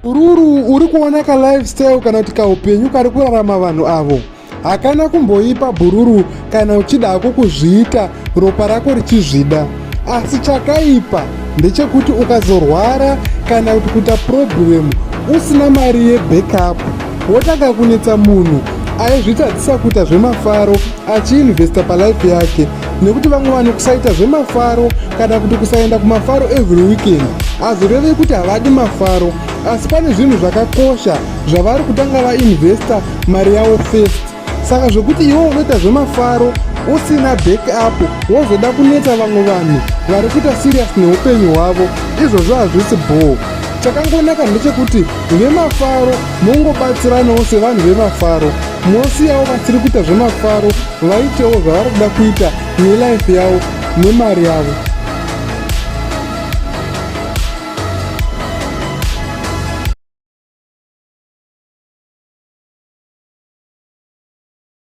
Bhururu, uri kuona kalifestyle kana kuti kaupenyu kari kurarama vanhu avo hakana kumboipa, bhururu, kana uchida hako kuzviita, ropa rako richizvida. Asi chakaipa ndechekuti ukazorwara kana kuti kuita problem usina mari yebackup, wotanga kunetsa munhu aizvitadzisa kuita zvemafaro achiinvesta palife yake, nekuti vamwe vanhu kusaita zvemafaro kana kuti kusaenda kumafaro every weekend hazvirevi kuti havadi mafaro, asi pane zvinhu zvakakosha zvavari kutanga vainvesta mari yavo first. Saka zvokuti iwe unoita zvemafaro usina backup, wozoda kunetsa vamwe vanhu vari kuita serious neupenyu hwavo, izvozvo hazvisi bhoo. Chakangonaka ndechekuti vemafaro mongobatsiranawo sevanhu vemafaro, mosiyawo vasiri kuita zvemafaro vaitewo zvavari kuda kuita nelife yavo nemari yavo.